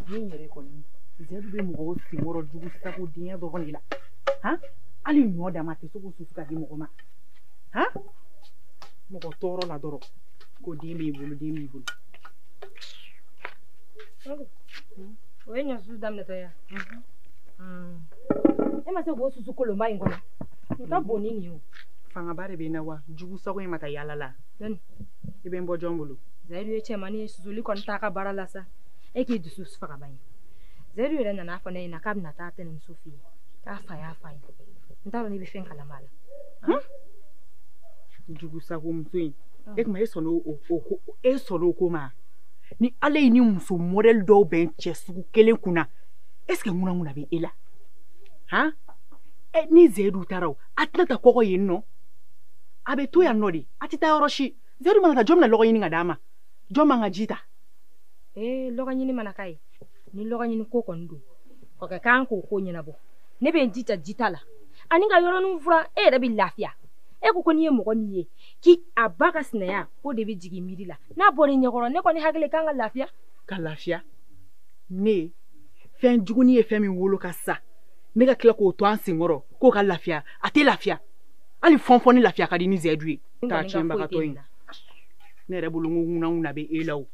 Den yɛrɛ kɔni, Zayidu bɛ mɔgɔw senkɔrɔ jugu sago denya dɔrɔn de la. Han? Hali ɲɔ dama tɛ se k'o susu ka di mɔgɔ ma. Han? Mɔgɔ tɔɔrɔ la dɔrɔn. Ko den b'i bolo, den b'i bolo. O ye ɲɔ susu daminɛtɔ ye wa? E ma se k'o susu kolonba in kɔnɔ. Nin ka bon ni nin ye o. Fangaba de bɛ n na wa? Jugu sago in ma taa yaala la. Jɔnni? I bɛ n bɔ jɔn bolo? Zayidu ye cɛmannin ye, susuli kɔni t'a ka baara la sa. E k'i dusu faga ban ye. Zayidu yɛrɛ nana fɔ ne ɲɛna k'a bɛna taa tɛnɛmuso fɛ yen. K'a fa y'a fa ye. N t'a dɔn n'i bɛ fɛn kalama a la. Jugu sago muso in, e tuma e sɔnna o ko, e sɔnna o ko ma? Ni Ala ye ni muso modèle dɔw bɛn cɛ sugu kelen kunna, est ce que ŋunaŋuna bɛ e la? Han? Ni Zayidu taara o, a tɛna taa kɔgɔ yen nɔ. A bɛ to yan nɔ de, a tɛ taa yɔrɔ si. Zayidu mana taa, jɔn bɛna lɔgɔ ɲini ka d'a ma? Jɔn b'an ka ji ta? Ee, lɔgɔ ɲini mana k'a ye. Ni lɔgɔ ɲini ko kɔni don, kɔkɛ k'an k'o ko ɲɛnabɔ. Ne bɛ n jija jita la. Ani ka yɔrɔnin furan, e yɛrɛ bɛ lafiya. E ko ko n'i ye mɔgɔ min ye k'i a ba ka sinaya, k'o de bɛ jigin miiri la. N'a bɔra i ɲɛkɔrɔ, ne kɔni hakili kan ka lafiya. Ka lafiya? Ne fɛn jugunin ye fɛn min wolo ka sa, ne ka tila k'o to an senkɔrɔ k'o ka lafiya, a tɛ lafiya. Hali fɔnfɔn ni lafiya ka di ni Zayidu ye. Taa tiɲɛbagatɔ in. Ne yɛrɛ bolo n ko ŋunaŋuna bɛ e la o.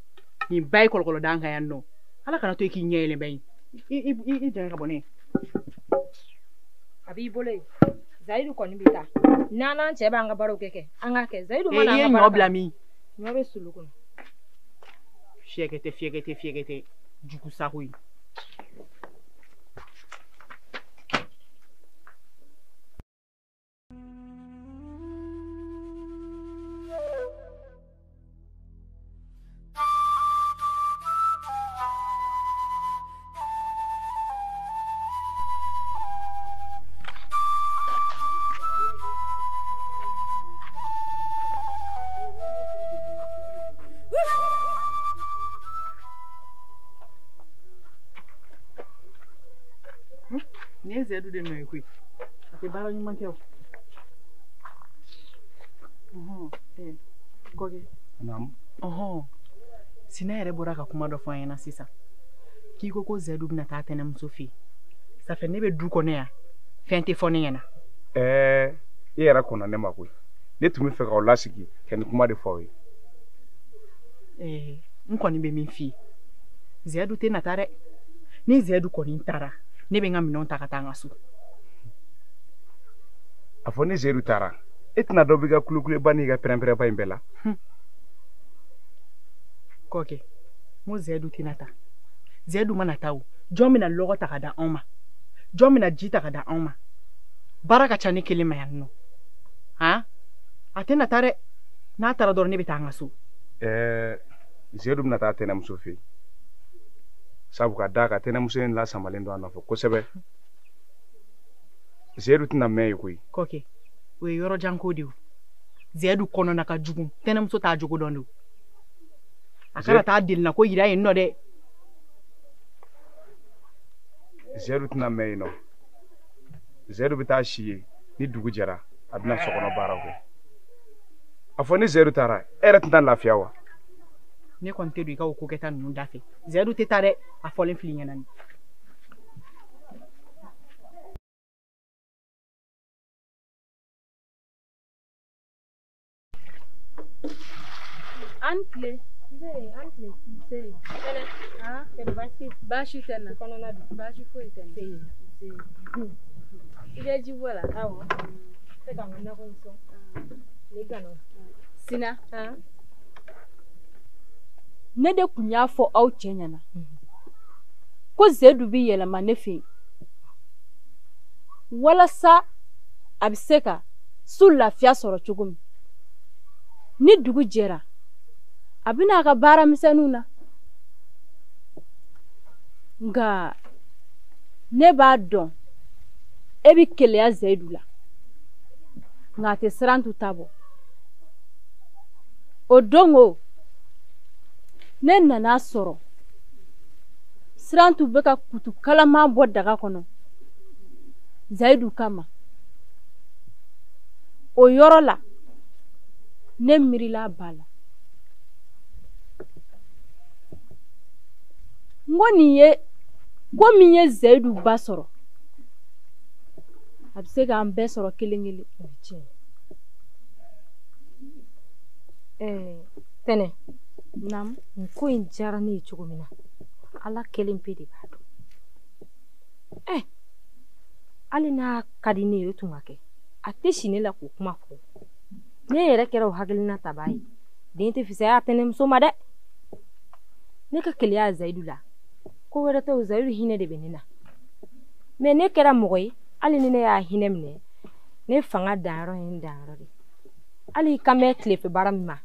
Nin ba ye kɔlɔkɔlɔ d'an kan yan nɔ. Ala kana to e k'i ɲɛ yɛlɛ bɛ yen. I jɛngɛ ka bɔ ne ye. A b'i bolo yen. Zayidu kɔni bɛ taa. N'an n'an cɛ b'an ka baaraw kɛ, an k'a kɛ. Zayidu mana an ka baara I ye ɲɔ bila min? Ɲɔ bɛ sulu kɔnɔ. Fiyɛkɛtɛ, fiyɛkɛtɛ, fiyɛkɛtɛ. Jugu sago ye. Nin ye Zeyidu de nɔ ye koyi. A tɛ baara ɲuman kɛ o. Ɔhɔn, Kɔkɛ. Naamu. Ɔhɔn, Sina yɛrɛ bɔra ka kuma dɔ fɔ an ɲɛna sisan. K'i ko ko Zeyidu bɛna taa tɛnɛmuso fɛ yen. Ça fait ne bɛ du kɔnɔ yan, fɛn tɛ fɔ ne ɲɛna. Ɛɛ, e yɛrɛ kɔnna ne ma koyi. Ne tun bɛ fɛ k'aw lasigi ka nin kuma de fɔ aw ye. Ɛɛ, n kɔni bɛ min f'i ye, Zeyidu tɛ na taa dɛ. Ni Zeyidu kɔni taara, ne bɛ n ka minɛnw ta ka taa n ka so. A fɔ ni Zeyidu taara, e tɛna dɔ b'i ka kulokuleba n'i ka pɛrɛn-pɛrɛnba in bɛɛ la. Kɔkɛ, n ko Zeyidu tɛna taa. Zeyidu mana taa o, jɔn bɛna lɔgɔ ta ka da anw ma? Jɔn bɛna ji ta ka da anw ma? Baara ka ca ne kelen ma yan nɔ. Han? A tɛna taa dɛ. N'a taara dɔrɔn ne bɛ taa n ka so. Ɛɛ, Zeyidu bɛna taa tɛnɛmuso fɛ yen. Sabu ka d'a kan tɛnɛmuso in lasamalen don a nɔfɛ kosɛbɛ. Zeyidu tɛna mɛn yen koyi. Kɔkɛ, o ye yɔrɔ jan ko de ye o. Zeyidu kɔnɔna ka jugu, tɛnɛmuso t'a jogo dɔn de o. A kana taa delina ko yira yen nɔ dɛ. Zeyidu tɛna mɛn yen nɔ. Zeyidu bɛ taa si yen, ni dugu jɛra a bɛna sokɔnɔ baaraw kɛ. A fɔ ni Zeyidu taara, e yɛrɛ tɛna lafiya wa? Ne kɔni tɛ don i ka o kokɛta ninnu da fɛ. Zeyidu tɛ taa dɛ, a fɔlen filɛ i ɲɛna nin. An tile. Nse, an tile. Nse. Tɛnɛ. Ah, kɛrɛ baasi. Baasi tɛ n na. Kɔnɔna dun. Baasi foyi tɛ n na. Nse. I bɛ ji bɔ la? Awɔ. Se ka n ka nakɔ in sɔn. Ne gana. Sina. Ne de kun y'a fɔ aw cɛ ɲɛna ko Zeyidu bɛ yɛlɛma ne fɛ yen walasa a bɛ se ka su lafiya sɔrɔ cogo min. Ni dugu jɛra, a bɛna a ka baara misɛnninw na. Nka ne b'a dɔn e bɛ keleya Zeyidu la, nka a tɛ siran tu ta bɔ. O don o, ne nana sɔrɔ Sirantu bɛ ka kutu kalaman bɔ daga kɔnɔ Zeyidu kama. O yɔrɔ la, ne miirila a ba la. N ko nin ye ko min ye Zeyidu ba sɔrɔ, a bɛ se k'an bɛɛ sɔrɔ kelen kelen. Tɛnɛ. Naamu. Nin ko in diyara ne ye cogo min na, Ala kelen pe de b'a dɔn. Hali n'a ka di ne ye o tun ka kɛ, a tɛ si ne la k'o kuma fɔ. Ne yɛrɛ kɛra o hakilina tabaa ye. Den tɛ fisaya a tɛnɛmuso ma dɛ. Ne ka keleya Zeyidu la, ko wɛrɛ tɛ o, Zeyidu hinɛ de bɛ ne na. Mɛ ne kɛra mɔgɔ ye, hali ni ne y'a hinɛ minɛ, ne fanga danyɔrɔ ye n danyɔrɔ de. Hali i kan bɛ tilefɛ baara min ma,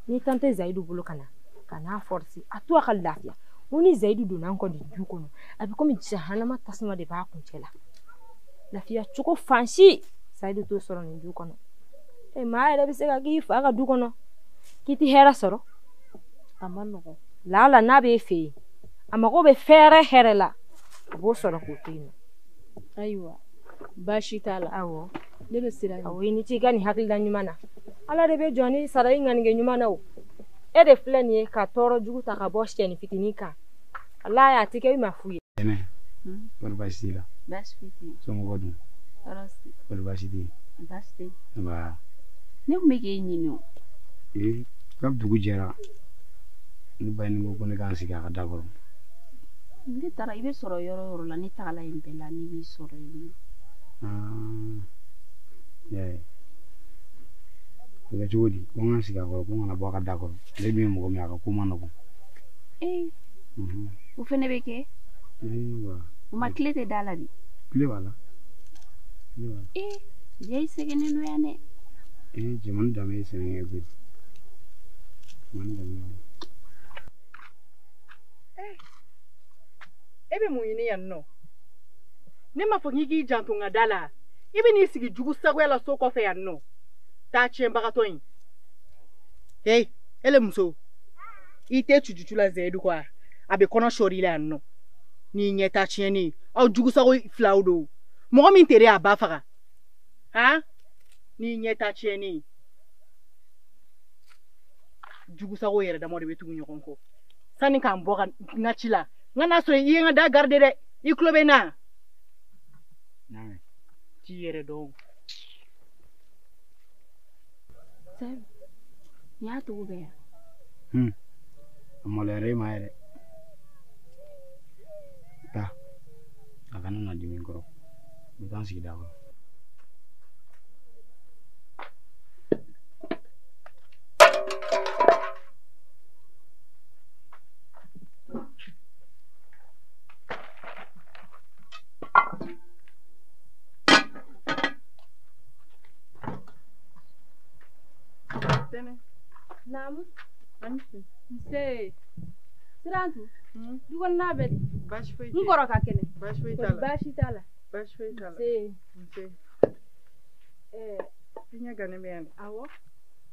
n'i kan tɛ Zeyidu bolo ka na, ka n'a forcer, a to a ka lafiya. N ko ni Zeyidu donna an kɔ nin du kɔnɔ, a bɛ komi jahanama tasuma de b'a kuncɛ la. Lafiya cogo fan si, Zeyidu t'o sɔrɔ nin du kɔnɔ. Maa yɛrɛ bɛ se ka k'i fa ka du kɔnɔ, k'i tɛ hɛrɛ sɔrɔ. A ma nɔgɔn. Lala n'a b'e fɛ yen, a mago bɛ fɛɛrɛ hɛrɛ la, a b'o sɔrɔ k'o to yen nɔ. Ayiwa, baasi t'a la. Awɔ. Ne bɛ siran. Awɔ, i ni ce i ka nin hakilina ɲuman na. Ala de bɛ jɔ ni sara i ŋanige ɲuman na o. E de filɛ nin ye ka tɔɔrɔ jugu ta ka bɔ sɛni fitinin kan. Ala y'a ti kɛ i ma fu ye. Tɛnɛ, kɔri baasi t'i la? Baasi foyi tɛ yen. Somɔgɔw dun? Tɔɔrɔ si. Kɔri baasi tɛ yen? Baasi tɛ yen. Nba. Ne tun bɛ k'e ɲini o. Ee, kabi dugu jɛra, ne ba nin ko ko ne k'an sigi a ka da kɔrɔ. Ne taara, i bɛ sɔrɔ yɔrɔ o yɔrɔ la, ne tagala yen bɛɛ la, ne b'i sɔrɔ yen nɔ. Y'a ye. O bɛ kɛ cogo di? Ko n k'an sigi a kɔrɔ, ko n kana bɔ a ka da kɔrɔ. Ale dun ye mɔgɔ min ye, a ka ko man nɔgɔn. Ee, o fɛnɛ bɛ kɛ? Ee, wa. O ma tile tɛ da la de? Tile b'a la. Tile b'a la. Ee, ja i sɛgɛnnen don yan dɛ. Ee, cɛmannin danbe ye sɛgɛn kɛ koyi. Cɛmannin danbe ye. E bɛ mun ɲini yan nɔ? Ne m'a fɔ k'i k'i janto n ka da la. I bɛ n'i sigi jugu sagoya la so kɔfɛ yan nɔ. Taa tiɲɛbagatɔ in. Hey, ele muso. I tɛ cucucu la Zeyidu kɔ a? A bɛ kɔnɔ sɔɔri i la yan nɔ. N'i ɲɛ ta tiɲɛni, aw jugu sago filaw don. Mɔgɔ min tere y'a ba faga. Han? N'i ɲɛ ta tiɲɛni. Jugusago yɛrɛ damaw de bɛ tugu ɲɔgɔn kɔ. Sani k'an bɔ ka n ka ci la. N ka n'a sɔrɔ i ye n ka da garde dɛ. I tulo bɛ n na. T'i yɛrɛ dɔn. Zayidu, nin y'a togo bɛɛ ya. A maloyara e ma yɛrɛ. Taa, a kana na dimi n kɔrɔ. N bɛ taa n sigi da kɔrɔ. Naamu. Nse. Sirantu. Du kɔnɔna bɛ di? Baasi foyi tɛ. N kɔrɔ ka kɛnɛ. Baasi foyi t'a la. Baasi t'a la. Baasi foyi t'a la. Nse. Nse. I ɲɛ gannen bɛ yan de. Awɔ.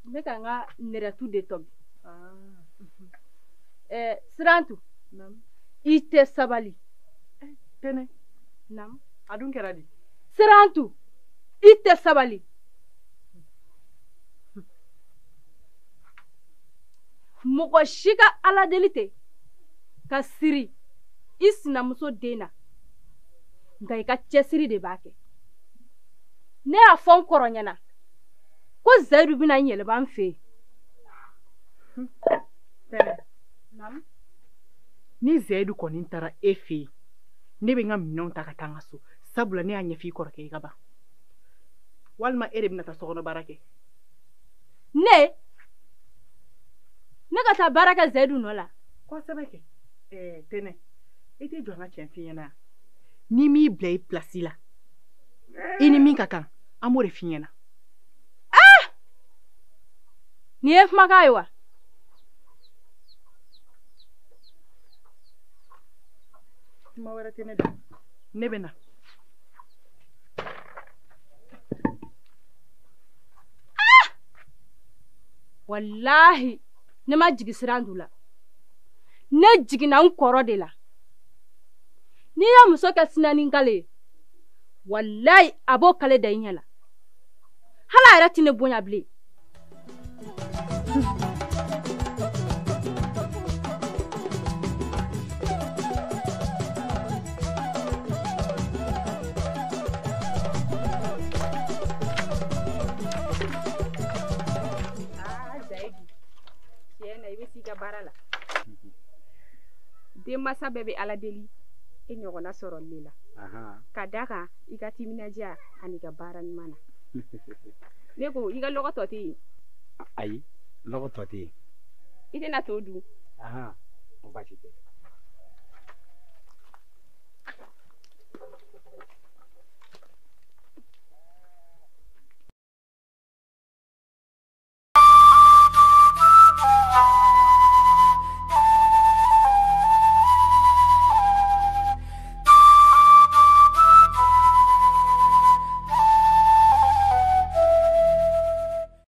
N bɛ ka n ka nɛrɛtu de tobi. Sirantu. Naamu. I tɛ sabali. Tɛnɛ. Naamu. A dun kɛra di? Sirantu. I tɛ sabali. Mɔgɔ si ka ala deli tɛ ka siri i sinamuso den na, nka i ka cɛsiri de b'a kɛ. Ne y'a fɔ n kɔrɔ ɲɛna ko Zayidu bɛna n yɛlɛma n fɛ yen. Tɛnɛ. Ni Zayidu kɔni taara e fɛ yen, ne bɛ n ka minɛnw ta ka taa n ka so, sabula ne y'a ɲɛfɔ i kɔrɔkɛ ye ka ban. Walima e de bɛna taa sokɔnɔ baara kɛ. Ne ka taa baara kɛ Zayidu nɔ la. Kosɛbɛ kɛ. Tɛnɛ, i tɛ jɔ n ka tiɲɛ f'i ɲɛna. N'i m'i bila i pilasi la, i ni min ka kan, an b'o de f'i ɲɛna. Nin ye kumakan ye wa? Kuma wɛrɛ tɛ ne da. Ne bɛ na. Walahi, ne ma jigin Sirantu la. Ne jiginna n kɔrɔ de la. N'i ye muso kɛ sinani kale ye, walahi a b'o kale da i ɲɛ la. Hali a yɛrɛ tɛ ne bonya bilen. Baara la denmansa bɛɛ bɛ ala deli e ɲɔgɔnna sɔrɔli de la ka da kan i ka timinadiya ani ka baara ɲuman na. Ne ko i ka lɔgɔ tɔ tɛ yen? Ayi, lɔgɔ tɔ tɛ yen. I tɛna to dun? O baasi tɛ.